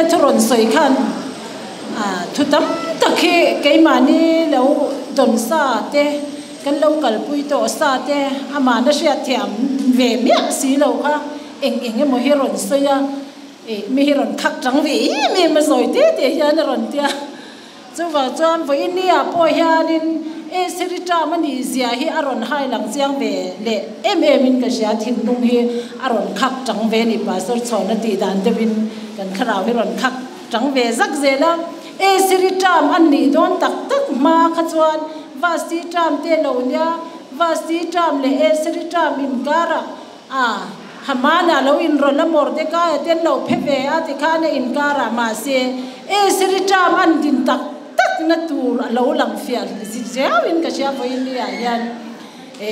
Mafela thu rawn sawi khan thu tam tak hi keimahni lo dawn sa te, kan lo kalpui tawh sa te amahna hriatthiam ve miah si lo kha eng eng emaw hi rawn sawi a, ih mi hi rawn khak chang ve em em a sawi te te hian a rawn tia. Chuvang chuan vawinia pawh hianin Eseri term a nih zia hi a rawn hai lang chiang ve leh em em in ka hria, thinlung hi a rawn khak tang ve a ni, Pastor Chhawna tih dan deuhin kan thlarau hi rawn khak tang ve zak zel a. Eseri term a nih dawn tak tak hma kha chuan Vasti term te lo nia, Vasti term leh Eseri term inkarah A, Hamana lo inrawlh a Mordekaia te an lo phe ve a tikhan a inkar ah mahse Eseri term an din tak tak na tur a lo lang fiah ziau in ka hria vawiin ni ah hian e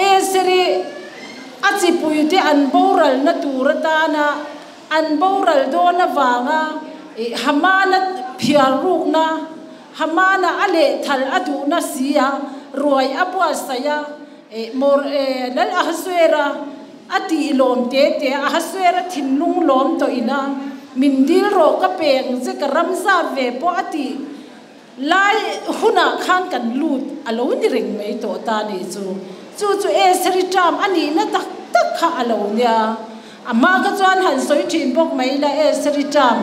Eseri a chipui te an boral na tur atana an boral dawn avanga e Hamana phiar rukna Hamana a lehthal a duhna si a ruai a buatsaih a. Mor Lal Ahasuera a tih lawm te te a, Ahasuera thinlung lawm tawh ina min dil rawh ka peng che ka ram zat ve pawh a tih lai hunah khan kan lut a lo ni reng mai tawh ta nih chu. Chu chu Eseri term a nihna tak tak kha a lo nia. A hma kha chuan han sawi thin bawk mai ila Eseri term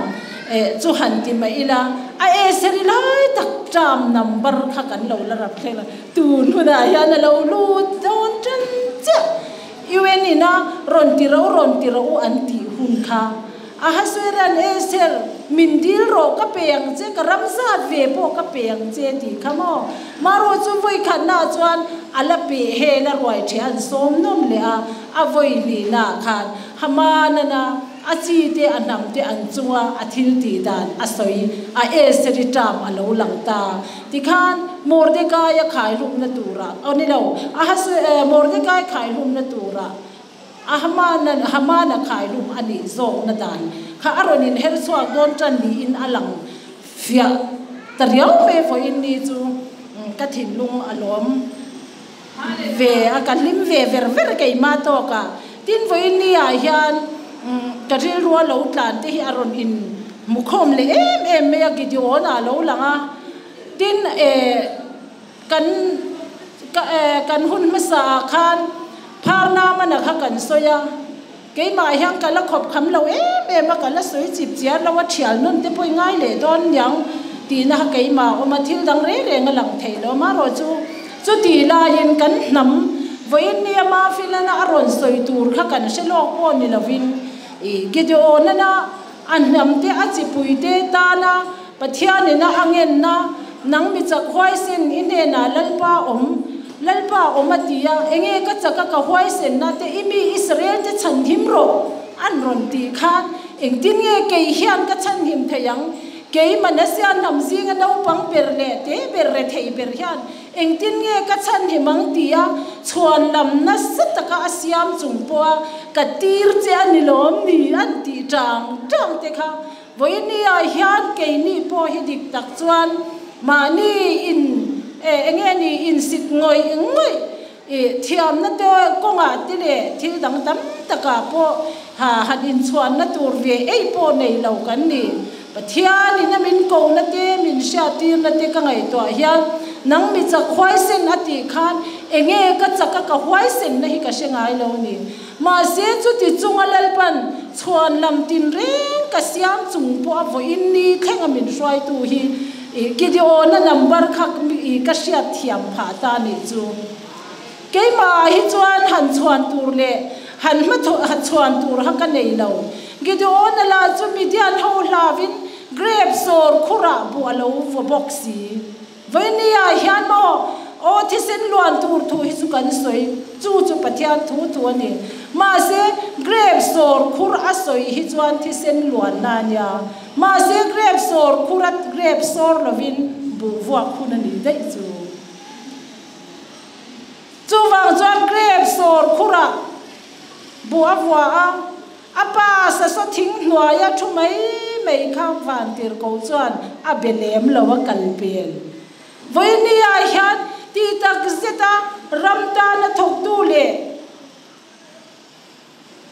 chu han ti mai ila, a Eseri lai tak term number kha kan lo la rap thleng a, tun hunah hian a lo lut dawn tan chiah. UN ina rawn ti ro rawn ti ro u an tih hun kha Ahasueran Eser min dil rawh ka pe ang che, ka ram zat ve pawh ka pe ang che tih kha maw? Marawh chu vawikhatnaah chuan a la peh hel a ruai ṭhe an sawm nawm leh a, a vawi hlihnaah khan Hamanana a chi te a hnam te an chunga a thil tih dan a sawi a Eseri term a lo lang ta. Tikhan Mordecai a khaihlumna turah, aw ni lo, Ahasuer, Mordecai khaihlumna turah, A Hamana Hamana khaihlum a nih zawkna dan kha a rawn inher chhuak dawn tan niin a lang fiah ta riau mai vawiin ni chu ka thinlung a lawm ve a, ka hlim ve ver ver keimah tawk a. Tin vawiin ni ah hian ka rilrua lo tlan te hi a rawn in hmukhawm leh em em mai a, Gideon ah a lo lang a, tin eh Kan kan hun hmasa ah khan phar namana kha kan sawi a, keimah hian ka la khawp kham lo em em a, ka la sawi chip chiar lo a, thial nun te pawh i ngai leh dawn niang tihna kha keimah a awm a, thil dang reng reng a lang thei lo. Amaherawhchu chuti laiin kan hnam vawiin nia Mafilana a rawn sawi tur kha kan hre lawk pawh ni lovin i Gideonana a hnam te a chipui te tana Pathianin a a ngenna, Nang mi chak huaisen i hnenah Lalpa awm, Lalpa awm a ti a, enge ka chak a ka huaisenna te i mi Israel te chhanhim rawh an rawn tih khan engtin nge kei hian ka chhanhim thei ang? Kei Manasseh hnam zinga naupang ber leh te ber rethei ber hian engtin nge ka chhanhim ang tia chhuan lam nasa taka a siam chung pawha ka tir che a ni lawm ni an tih tang tang te kha Vawinia hian keini pawh hi dik tak chuan mahni in eh enge ni insit ngawih ngawih ih thiamna te kawngah te leh thil dang tam takah pawh ha han inchhuanna tur ve ei pawh nei lo kan ni. Pathianin a min kohna te min hriattirna te ka ngaihtuah hian nang mi chak huaisen a tih khan enge ka chak a ka huaisenna hi ka hre ngai lo ni. Mahse chuti chunga Lalpan chhuan lam tinreng ka siam chung pawh a vawiin ni thlenga min hruaitu hi i Gideona number kha i ka hriat thiam phah ta nih chu. Keimah ah hi chuan han chhuan tur leh han hma chhuan tur ha ka nei lo. Gideona lah chu Midian ho hlavin grape sawr khurah buh a lo vaw bawk si. Vawinia hian maw aw thisen luan tur thu hi chu kan sawi, chu chu Pathian thu thu a ni. Mahse, grape sawr khur a sawi hi chuan thisen luanna a nia. Mahse, grape sawr khur a grape sawr lovin buh vuak hun a nih daih chu. Chuvang chuan grape sawr khurah buh a vua a. A pa sasaw thing hnuaia thu mai mai kha Vantirhko chuan a be lem lo a kal pel. Vawinia hian tih tak zeta ram tana thawktu leh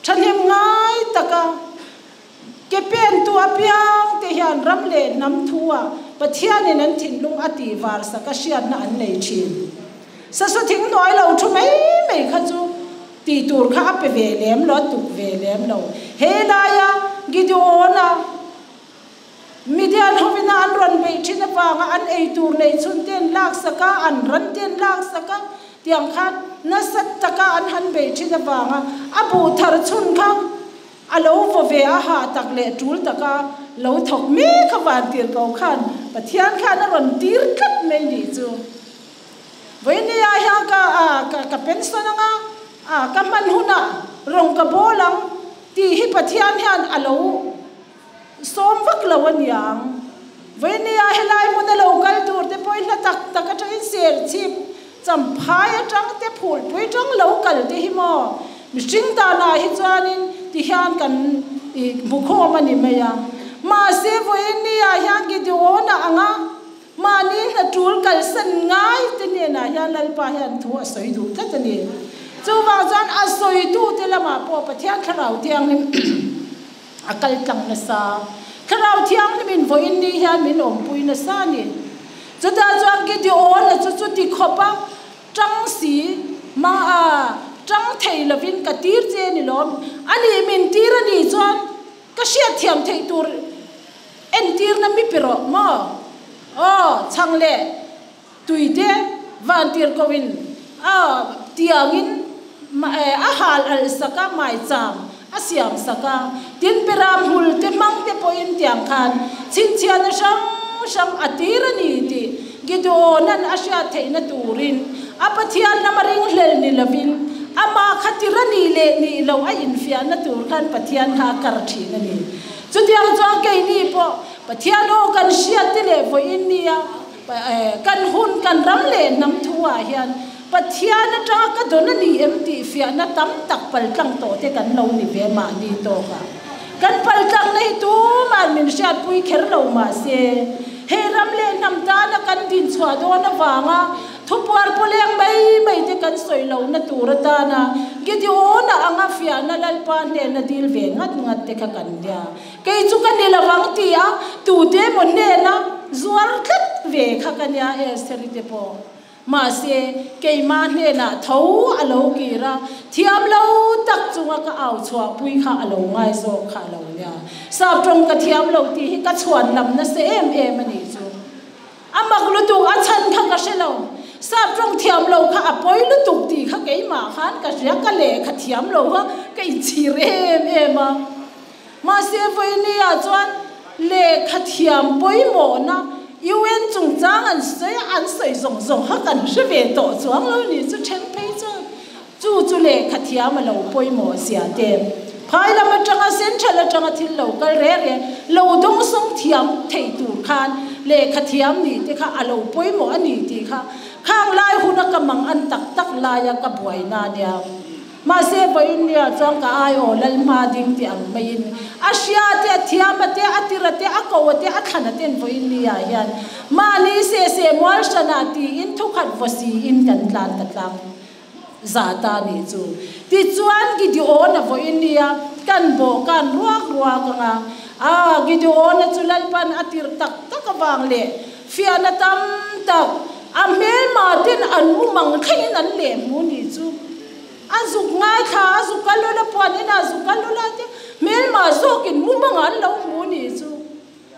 thahnem ngai taka. Ke pentu apiang te hian ram leh hnam thu-ah Pathianin an thinlung a tihvar sak a hriatna an nei thin. Sasu thing hnuai lo thu mai mai kha chu tih tur kha a pe ve lem lo, a tuk ve lem lo. He laia Gideon-a Midian hovina an rawn beih thin avanga an ei tur neih chhun te an laksak a, an ran te an laksak a, tiang khan nasa taka an han beih thin avanga a buh thar chhun kha A lo vaw ve a hah tak leh tul taka lo thawk mek a van tir ko khan Pathian khan a rawn tir tlat mai nih chu. Vawinia hian ka a ka pension anga a ka hman hunah rawng ka bawl ang tih hi Pathian hian a lo sawm vak lo a niang. Vawinia helai hmuna lo kal tur te pawh hi hla tak tak atangin ser chhip Champhai atang te phulpui tang lo kal te hi maw mihring danah hi chuanin ti hian kan hmu khawm a ni mai a. Mahse vawiin ah hian Gideon-a anga mahni hna tul kalsan ngai te hnenah hian Lalpa hian thu a sawi duh tlat a ni. Chuvang chuan a sawitute lamah pawh Pathian Thlarau Thianghlim a kal tlang nasa. Thlarau Thianghlimin vawiin ni hian min awmpui nasa a ni. Chutah chuan Gideon-a chu chuti khawpa tang si ma a tang thei lovin ka tir che ni lawm. A nih min tir a nih chuan ka hriatthiam theih tur entirna mi pe rawh maw? Aw, chhang leh tuite vantir koin a tiangin a hal alh sak a, maicham a siam sak a. Tin, Beram hmul te hmang te pawhin tiang khan chhinchhiahna hrang hrang a tir a ni tih Gideona'n a hriat theihna turin a Pathian lama ringhlel ni lovin amah kha tir a nih leh nih loh a infiahna tur khan Pathian kha a kar thin a ni. Chutiang chuan keini pawh Pathian aw kan hriat te leh vawiin nia Kan hun kan ram leh hnam thu ah hian Pathian atanga ka dawn a ni em tih fiahna tam tak paltlang tawh te kan lo ni ve mahni tawk a. Kan paltlangna hi tuma'n min hriatpui kher lo mahse hei ram leh hnam tana kan dinchhuah dawn avanga thupuar pawleng mai mai te kan sawi lohna tur atana Gideon-a anga fiahna Lalpa hnena dil ve ngat ngat te kha kan nia. Kei chu ka ni lo ang ti a, tute emaw hnena zuar tlat ve kha ka nia Estheri te pawh. Mahse, keimah hnenah tho a lo kir a, thiam lo tak chunga ka au chhuahpui kha a lo ngai zawk kha a lo nia. Sap tawng ka thiam lo tih hi ka chhuan lam nasa em em a nih chu. A mak lutuk, a chhan kha ka hre lo. Sap tawng thiam lo kha a pawi lutuk tih kha keimah khan ka hria, ka lehkha thiam lo kha ka inchhir em em a. Mahse vawinia chuan lehkha thiam pawimawhna UN chungchang an sawi a, an sawi zawng zawng kha kan hre ve tawh chuang lo ni chu then phei chuan chu chu lehkha thiam a lo pawimawh zia te phai lam atanga central atanga thil lo kal re re lo dawngsawng thiam thei tur khan lehkha thiam nih te kha a lo pawimawh a ni tih kha khang lai huna ka mang an tak tak laia ka buaina nia. Mahse vawiin nia chuan ka ai aw lal hma ding tih ang maiin a hria te, a thiam a te, a tir a te, a ko a te, a thlan a ten vawiin nia hian mahni se se mual hranah tiin thukhat vaw siin kan tlan ta tlang za ta nih chu. Tichuan Gideon-a vawiin nia kan bawh kan ruak ruak anga a Gideon-a chu Lalpan a tirh tak tak avang leh fiahna tam tak a hmelma ten an mu mang thlengin an leh hmu nih chu. A zuk ngaithla, a zuk a lawla puan inah zuk a lawla te hmelma zawkin mumangah an lo hmu nih chu.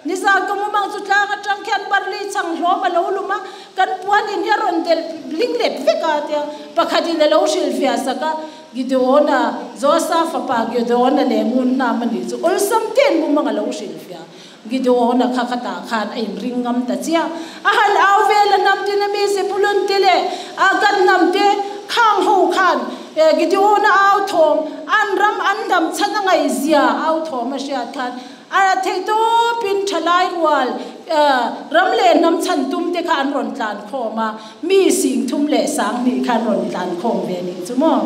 Nizan ka mumang chu tlang atang khian barley chhang hlawm a lo lum a, kan puan in hi a rawn delh ling let vek a tia pakhatin a lo hrilhfiah sak a, Gideon-a, Joasa fapa Gideon-a leh ngun hnam a nih chu awlsam te'n mumang a lo hrilhfiah. Gideon-a kha khatah khan a inring ngam ta chiah. A han au vel a hnam tin a mi Zebulun te leh a kan hnam te khang ho khan Gideon-a au thawm, an ram an hnam chhan a ngaihzia au thawm a hriat khan a theihtawpin thalai rual ram leh hnam chhan tum te kha an rawn tlan khawm a, mi 30,000 kha an rawn tlan khawm ve nih chu maw.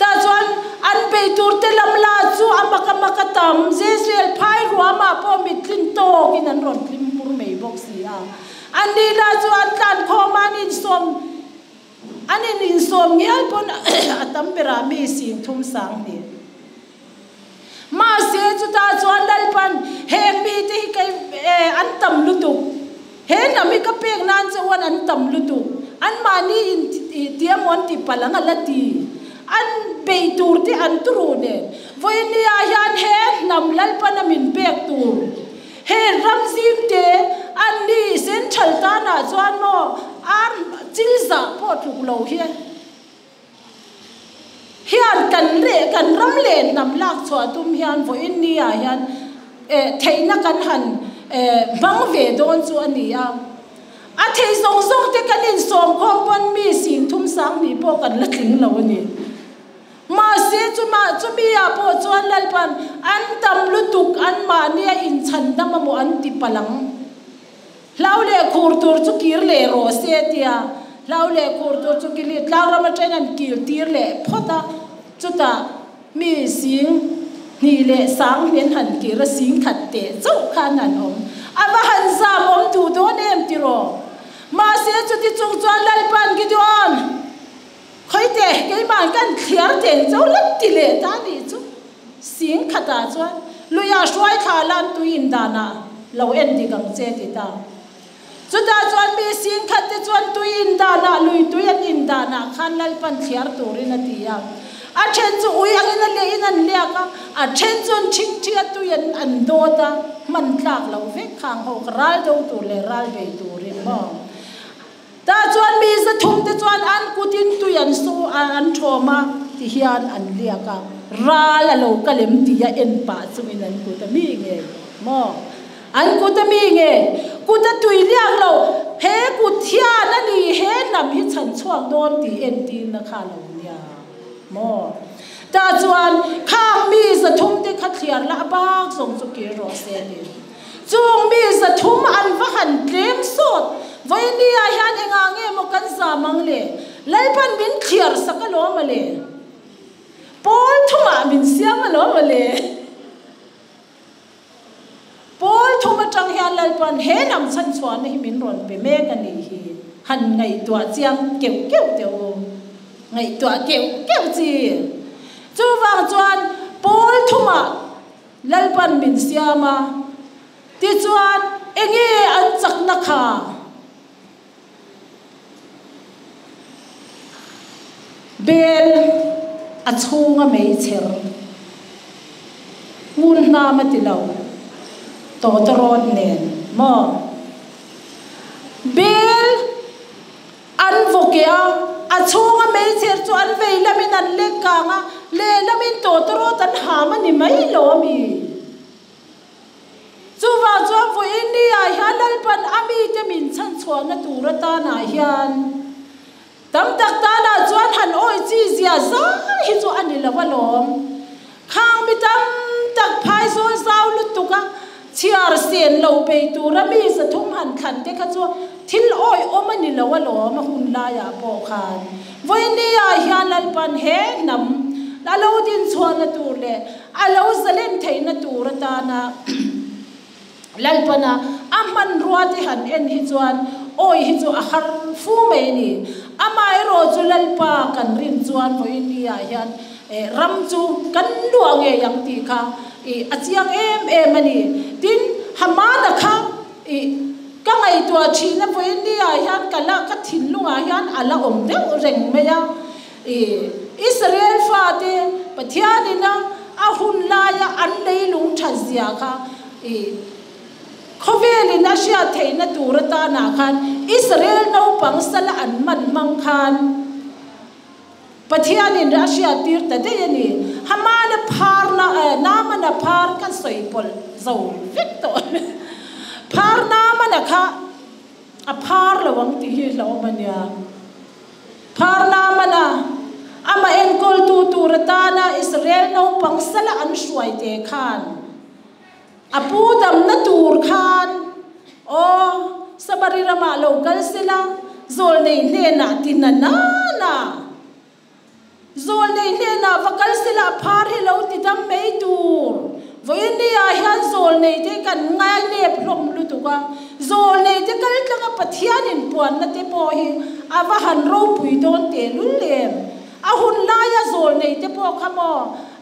Tah chuan an bei turte lam la chu a mak a mak a tam, Jezreel phai ruamah pawh mittlin tawkin an rawn tlim hmur mai bawk si a. An ni la chu an tlan khawm a, an insawm an in insawm ngial pawn a tam berah mi 32,000. Mahse chutah chuan Lalpan heng mite hi kei an tam lutuk, he hnam hi ka pek nan che uan an tam lutuk, anmahni in ti emaw an ti palh ang a la ti, an bei tur te an turu nen. Vawinia hian he hnam Lalpan a min pek tur he ram zim te an ni Central tanah chuan maw ar chil zah pawh tluk lo hi. Hian kan leh kan ram leh hnam lak chhuah tum hian vawiin ni ah hian eh theihna kan han eh hmang ve dawn chu a ni a. A thei zawng zawng te kan insawm khawm pawn mi singthum sang hnih pawh kan la tling lo a ni. Mahse chuma chumi ah pawh chuan Lalpan an tam lutuk anmahni a inchhan dam a maw an ti palh ang. Hlau leh khur tur chu kir leh rawh se tia hlau leh khur tur chu kili tlangram atangin an kir tir leh phawt a, chutah mi sing hnih leh sang hnen han kir a sing khat teh chauh khan an awm. A va han zam awm duh dawn em tiraw? Mahse chuti chung chuan Lalpan Gideon, Khawite keimah kan thliar teng chauh lek ti leh ta nih chu. Sing khatah chuan luiah hruai thla lan tui indanah lo en dik ang che ti ta. Chutah chuan mi sing khat te chuan tui indanah lui tui an indanah khan Lalpan thliar turin a ti a. A then chu ui angin a leh in an liak a, a then chuan thingthi a tui an an dawt a, hman tlak loh vek khang ho kha ral do tur leh ral bei turin maw. Tah chuan mi zathum te chuan an kutin tui an su a, an thawm a ti hian an liak a, ral a lo kal em tih a en pah chungin an kut a mi nge maw? An kut a mi nge? Kut a tui liak lo, he kut hian a ni he hnam hi chhan chhuak dawn tih entirna kha a lo nia maw? Tah chuan khang mi zathum te kha thliar la a bak zawng chu kir rawh se a ti. Chung mi 300 an va han tlem sawt. Vawinia hian engah nge maw kan zam ang le? Lalpan min thliar sak alawm a le. Pawl thumah min siam alawm a le. Pawl thum atang hian Lalpan he hnam chhanchhuahna hi min rawn pe mek a nih hi. Han ngaihtuah chiang keuh keuh teh u. Ngaihtuah keuh keuh chi. Chuvang chuan pawl thumah Lalpan min siam a, tichuan enge an chakna kha? Bel a chhunga meichher ngun hnam a ti lo, tawtawrawt nen maw? Bel. An vaw keh a, a chhunga meichher chu an vei lamin an lek kang a, lehlamin tawtawrawt an ham a ni mai lo a mi? Chuvang chuan vawiin ni ah hian Lalpan a mite min chhanchhuahna tur atanah hian tam tak tanah chuan han awih chi zia zai hi chu a ni lo alawm. Khang mi tam tak phaizawl zau lutuk a chhiar sen lo bei tura mi 300 han thlan te kha chu thil awihawm a ni lo alawm a hun laiah pawh khan. Vawinia hian Lalpan he hnam a lo dinchhuahna tur leh a lo zalen theihna tur atana Lalpana a hmanrua te han en hi chuan awi hi chu a har fu mai a ni. Amaherawh chu Lalpa kan rin chuan vawinia hian ram chu kan luah ngei ang tih kha a chiang em em a ni. Tin, Hamana kha ka ngaihtuah thihna vawinia hian ka la ka thinlungah hian a la awm deuh reng mai a. Israel fate Pathianina a hun laia an leilung that zia kha khawvelin a hriat theihna tur atanah khan Israel naupang sala an man hmang khan Pathianin a hriat tir ta daih a ni. Hamana pharna Naamana phar kan sawi pawlh zo vek tawh. Phar Naamana kha a phar lo ang tih hi hlauhawm a nia. Phar Naamana amah enkawltu tur atana Israel naupang sala an hruai te khan a pu damna tur khan, Aw, Samari ramah lo kal sela, zawlnei hnenah ti na nana. Zawlnei hnenah va kal sela phar hi lo ti dam mai tur. Vawiin ah hian zawlnei te kan ngai nep hlawm lutuk a, zawlnei te kal tlanga Pathian in puanna te pawh hi a va han ropui dawn teh lul em. A hun laia zawlnei te pawh kha maw?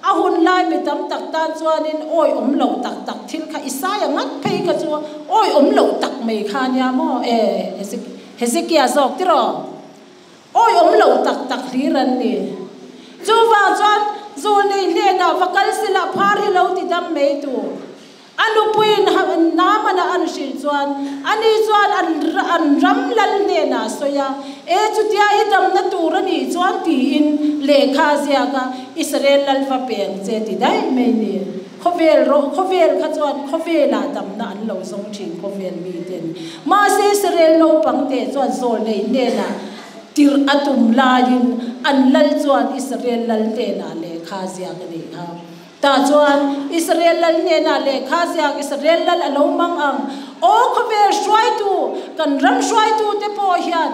A hun lai mi tam tak tan chuanin awi awm lo tak tak thil kha Isaia ngat phei kha chu awi awm lo tak mai kha nia maw? E, Hezekia zawk tiraw? Awi awm lo tak tak hlir an ni. Chuvang chuan Zawlnei hnenah va kal sela phar hi lo ti dam mai tur. A nupuiin Naamana an hrilh chuan ani chuan an an ram lal hnenah a sawi a, E chutia i damna tur a nih chuan tiin lehkha a ziak a, Israel lal va pe ang che ti daih mai ni. Khawvel rawh khawvel kha chuan khawvelah damna an lo zawng thin khawvel miten. Mahse Israel naupangte chuan zawlnei hnenah tirh a tum laiin an lal chuan Israel lal hnenah lehkha a ziak a nih kha. Tah chuan Israel lal hnenah lehkha ziak Israel lal a lo mang ang. Aw khawvel hruaitu, kan ram hruaitute pawh hian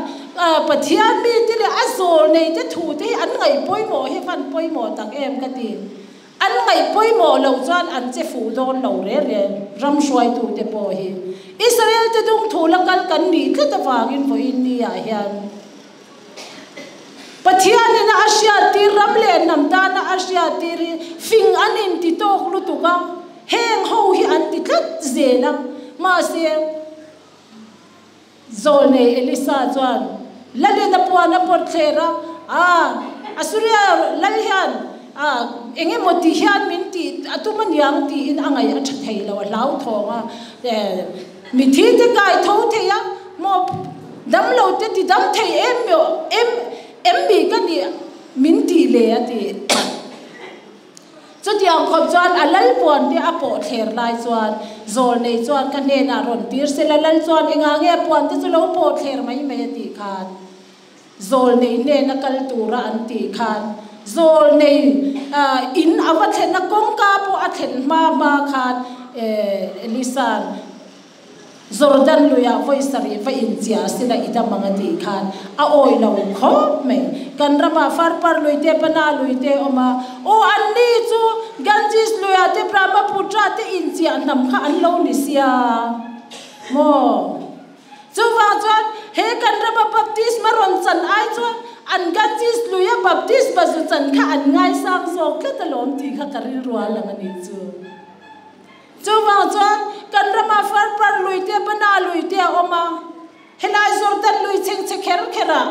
Pathian mite leh a zawlneite thute hi an ngaih pawimawh hi van pawimawh tak em ka ti. An ngaih pawimawh loh chuan an che fuh dawn lo re re ram hruaitute pawh hi. Israel te dungthu la kal kan nih tlat avangin vawiin ni ah hian Pathianin a hriattir ram leh hnam tana a hriattir hi fing an inti tawk lutuk a, heng ho hi an ti tlat zel a. Mahse, Zawlnei Elisa chuan Lalin a puan a pawt thler a, A, Asuria lal hian a eng emaw ti hian min tih a tum aniang tiin a ngaih a tha thei lo, a hlauthawng a. Mithi te kai tho thei a maw damlo te ti dam thei em em em mi ka nih min tih le a ti. Chutiang khawp chuan a lal puan te a pawh thler lai chuan zawl nei chuan ka hnenah rawn tir sela lal chuan engah nge puan te chu lo pawh thler mai mai a tih khan zawl nei hnena kal tura an tih khan zawl nei in a va thlen a kawngka pawh a thlen hma hma khan Elisa'n Jordan luiah vawi sarih va inchiah sila i dam ang a tih khan a awi lo khawp mai. Kan ramah Farpar lui te Pana lui te a awm a, aw anni chu Ganges luiah te Brahmaputra te inchiah hnam kha an lo ni sia maw? Chuvang chuan he kan rama baptisma rawn chan ai chuan an Ganges luia baptisma zu chan kha an ngaisang zawk tlat alawm tih kha ka rilru a lang a nih chu. Chuvang chuan kan ramah Farpar lui te Bana lui te a awm a, helai Jordan lui chhengchhe kher kher ah.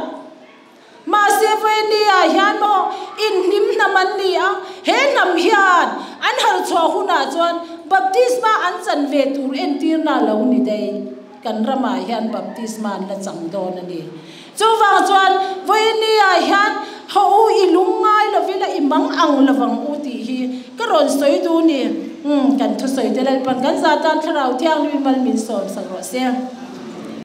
Mahse Vawiini ah hian maw inhnim hnam an ni a, he hnam hian an harhchhuah hunah chuan baptisma an chan ve tur entirna a lo ni daih. Kan ramah hian baptisma an la chang dawn a ni. Chuvang chuan Vawiini ah hian haw u i lung ngai lovin a i mang ang lovang u tih hi ka rawn sawi duh ni. Umm kan thusawi te Lalpan kan zah tan Thlarau Thianghlim mal min sawm sak rawh se.